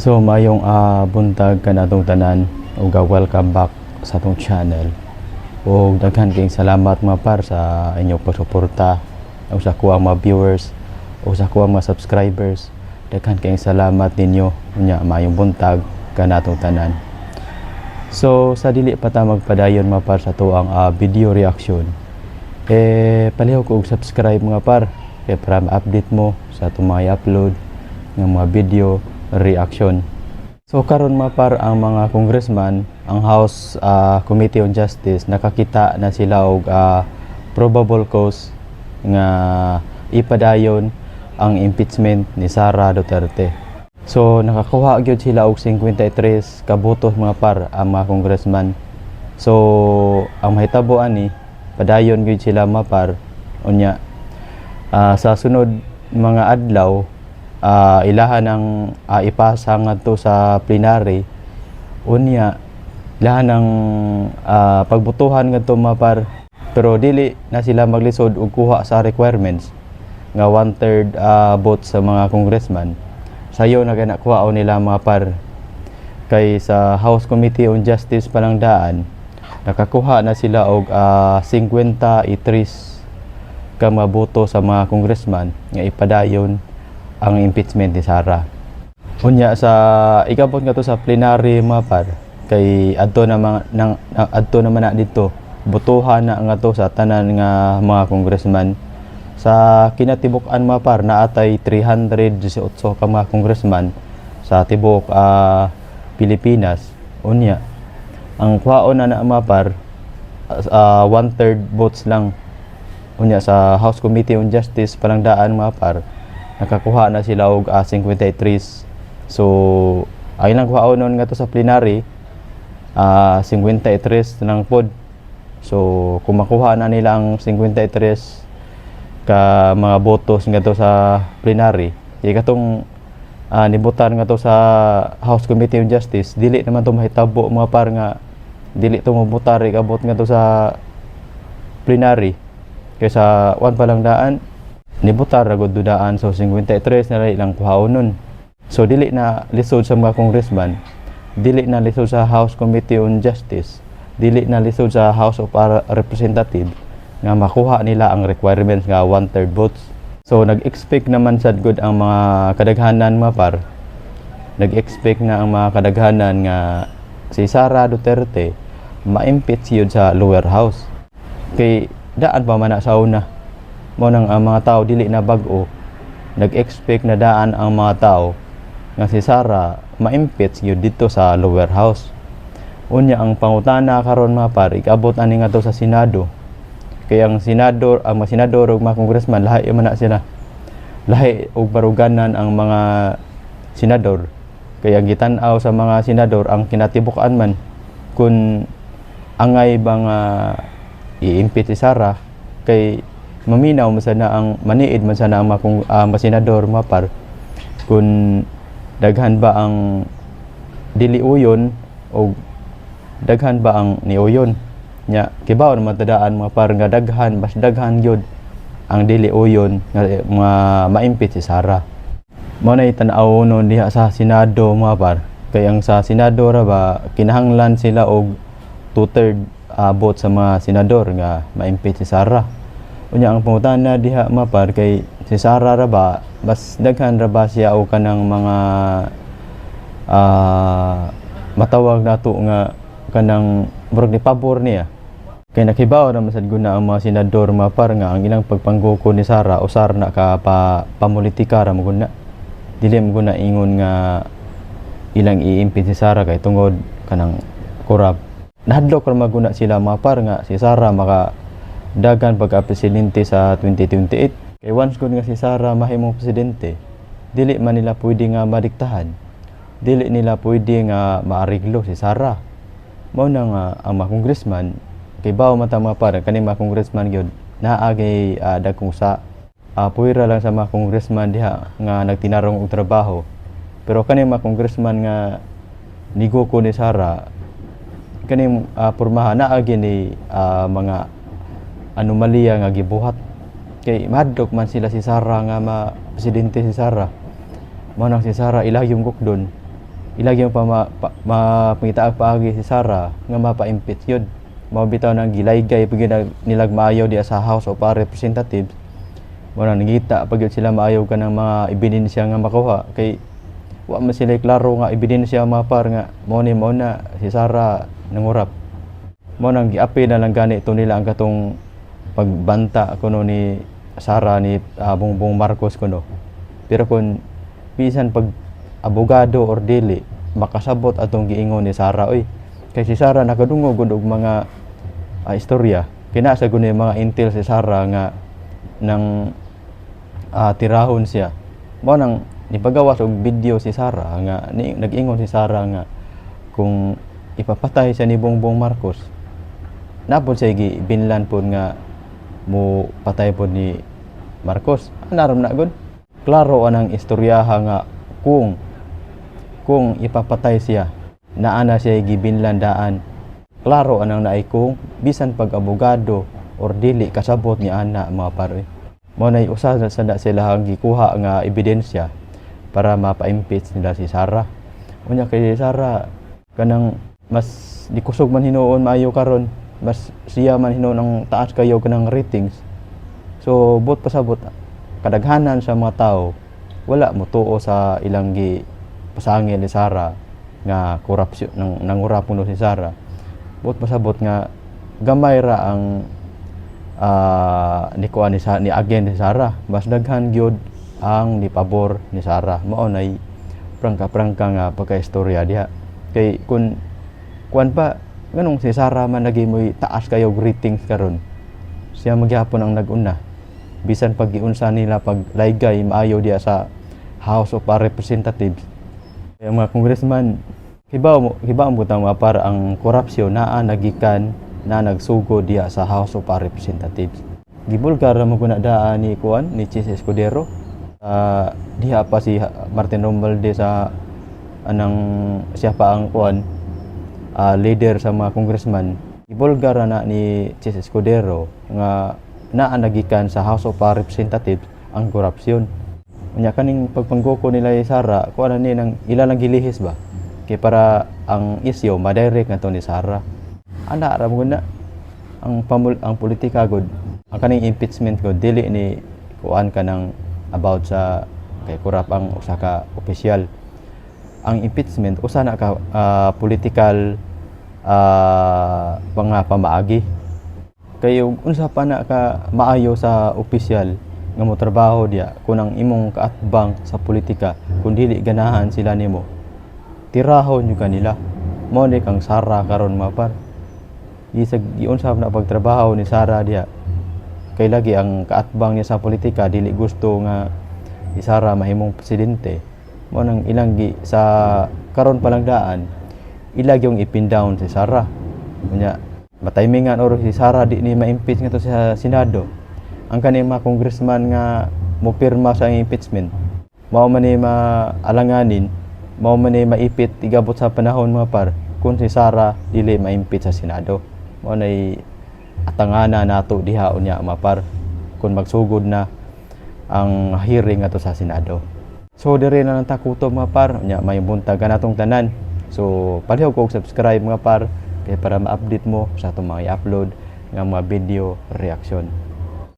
So mayong buntag kanatong tanan ug welcome back sa atong channel. Ug daghan kayong salamat, mga par, sa inyong pagsuporta ug sa kuang mga viewers ug sa kuang mga subscribers. Daghan kayong salamat ninyo. Unya mayong buntag kanatong tanan. So sa dili pa ta magpadayon, mga par, sa tuang video reaction, eh palihog og subscribe, mga par, kay para ma-update mo sa atong mga i-upload ng mga video reaction. So karon, mga par, ang mga congressman, ang House Committee on Justice, nakakita na sila og probable cause nga ipadayon ang impeachment ni Sara Duterte. So nakakuha gyud sila og 53 ka botos, mga par, ang mga congressman. So ang mahitabo ani, padayon gyud sila, mga par. Unya sa sunod mga adlaw, ilahan ang ipasa ngadto sa plenary. Unya ilahan ang pagbutuhan ngadto, mga par, pero dili na sila maglisod og kuha sa requirements nga one third vote sa mga congressman. Sayo na kay nakuha nila, mga par, kay sa House Committee on Justice pa lang daan nakakuha na sila og 53 ka mga boto sa mga congressman nga ipadayon ang impeachment ni Sara. Unya sa ikabot nga to sa plenary, mga par, kay adto na mga nang adto naman na dito, botohan na nga to sa tanan nga mga congressman. Sa kinatibuk-an, mga par, naatay 318 ka mga congressman sa tibuok Pilipinas. Unya ang kuhaon na na, mga par, one third votes lang. Unya sa House Committee on Justice pa lang daan, mga par, nakakuha na sila og 53. So ang ilang kuhaon nun nga to sa plenary, 53 lang pod. So kung makuha na nila ang 53 ka mga botos nga to sa plenary, kay katong nibutan nga to sa House Committee on Justice, dili naman to mahitabo, mga par, nga dili to mabutar ikabot nga to sa plenary, kay sa one pa lang daan nibutar ra gud daan. So 53 na lang ilang kuhaon nun. So dili na lisod sa mga congressman, dili na lisod sa House Committee on Justice, dili na lisod sa House of Representative nga makuha nila ang requirements nga one third votes. So nag-expect naman sad gud ang mga kadaghanan, mga par, nag-expect na ang mga kadaghanan nga si Sara Duterte ma-impeach yun sa lower house, kay daan pa man na sa una. Mo nang ang mga tao dili na bag-o, nag-expect na daan ang mga tao nga si Sara ma-impeach yun dito sa lower house. Unya ang pangutana karon, mga par, ikabot ani nga to sa Senado, kay ang senador, ang mga senador ug mga congressman, lahi man na sila, lahi og baruganan ang mga senador, kay ang gitan-aw sa mga senador ang kinatibuk-an man kung angay ba nga i-impeach si Sara, kay maminaw man sana ang maniid man sana ang mga, mga senador, mga par, kung daghan ba ang dili uyon o daghan ba ang niuyon. Nya kibaw naman tadaan, mga par, nga daghan, mas daghan gyud ang dili uyon nga mga ma-impeach si Sara. Mao na tan-aw nun diha sa Senado, mga par, kay ang sa Senado ra ba kinahanglan sila og two-third vote sa mga senador nga ma-impeach si Sara. Unya ang pangutana diha, mga par, kay si Sara ra ba, mas daghan ra ba siya og kanang mga matawag nato nga kanang murag ni pabor niya? Kay nakibaw naman sad gud na ang mga senador, mga par, nga ang ilang pagpangguko ni Sara usar na ka pa pamulitika ra mo gud na. Dili mo gud na ingon nga ilang i-impeach si Sara kay tungod kanang corrupt. Nahadlok ra maguna sila, mga par, nga si Sara maka dagan pagka presidente sa 2028. Kay once gud nga si Sara mahimong presidente, dili man nila pwede nga madiktahan. Dili nila pwede nga maariglo si Sara. Mao na nga ang mga congressman, kay bawo man ta, mga par, kani mga congressman gyud naa kay dagkong sa puwera lang sa mga congressman diha nga nagtinarong og trabaho. Pero kani mga congressman nga niguko ni Sara, kani pormaha naa gyud ni mga anomalya nga gibuhat. Kay mahadlok man sila si Sara nga ma presidente si Sara. Mao nang si Sara ilagyong gukdon. Ilagi pa ma, pa, mapangitaag paagi si Sara nga mapa-impeach yun. Mao bitaw nang gilaygay pag nilag maayo diya sa House of Representatives. Mao nang nangita pag yun sila maayo kanang mga ebidensya nga makuha kay wa man sila klaro nga ebidensya, mga par, nga mao ni mao na si Sara nangurap. Mao nang giapil na lang gani to nila ang katong pagbanta kuno ni Sara ni Bongbong Marcos kuno. Pero kung bisan pag abogado or dili, makasabot atong giingon ni Sara oy. Kay si Sara nakadungog gud og mga istorya. Kinasa gud ni mga intel si Sara nga nang tirahon siya. Mao nang nipagawas og video si Sara nga ni, nag-ingon si Sara nga kung ipapatay siya ni Bongbong Marcos, napod siya gibinlan pod nga mo patay pod ni Marcos. Anaram na gud. Klaro anang istoryaha nga kung ipapatay siya, naa na siya gibinlan daan. Klaro anang naay kung bisan pag abogado or dili, kasabot ni ana, mga paroy. Mao nay usa sa na sila ang gikuha nga ebidensya para mapa-impeach nila si Sara. Unya kay si Sara kanang mas nikusog man hinuon maayo karon, mas siya man hinuon ang taas kayo kanang ratings. So buot pasabot, kadaghanan sa mga tao wala motuo sa ilang gi pasangil ni Sara nga korupsyon nang nangurap kuno si Sara. Buot pasabot nga gamay ra ang ni kuan ni, sa, ni again ni Sara, mas daghan gyud ang ni pabor ni Sara. Mao nay prangka-prangka nga pagkaistorya diha kay kun kuan pa nganong si Sara man lagi mo'y taas kayo ratings karon, siya magyapon ang nag-una bisan pag giunsa nila pag laygay maayo diha sa House of Representatives. Kaya mga congressman, hibaw mo tang mga para ang korupsyon naa nagikan na nagsugod diha sa House of Representatives. Gibulgar ra mo guna daan ni kuan ni Chiz Escudero. Diha pa si Martin Romualdez sa anang siya pa ang kuan leader sa mga congressman. Gibulgar ra na ni Chiz Escudero nga naa nagikan sa House of Representatives ang korupsyon. Unya kaning pagpangguko nila ni Sara, kuan na ni nang ila lang gilihis ba? Kay para ang isyu madirect na to ni Sara. Ana ra mo na ang politika gud, ang kaning impeachment gud dili ni kuan ka ng about sa kay kurap ang usa ka opisyal. Ang impeachment usa na ka political mga pamaagi. Kay ug unsa pa na ka maayo sa opisyal nga mo trabaho diya kung ang imong kaatbang sa politika, kung dili ganahan sila nimo, tirahon jud kanila. Mao ni kang Sara karon, mga par. Isag giunsa na pagtrabaho ni Sara diha kay lagi ang kaatbang niya sa politika dili gusto nga si Sara mahimong presidente. Mao nang ilang gi sa karon pa lang daan ila yung ipin down si Sara. Unya mataymingan or si Sara di ni ma-impeach ngadto sa Senado, ang kani mga congressman nga mopirma sa impeachment mao man ni maalanganin, mao man ni maipit igabot sa panahon, mga par, kung si Sara dili ma-impeach sa Senado. Mao nay atangana nato diha unya, mga par, kung magsugod na ang hearing ato sa Senado. So dire na lang takuto, mga par. Unya may buntag ka natong tanan. So palihog og subscribe, mga par, kay para ma-update mo sa atong mga i-upload nga mga video reaction.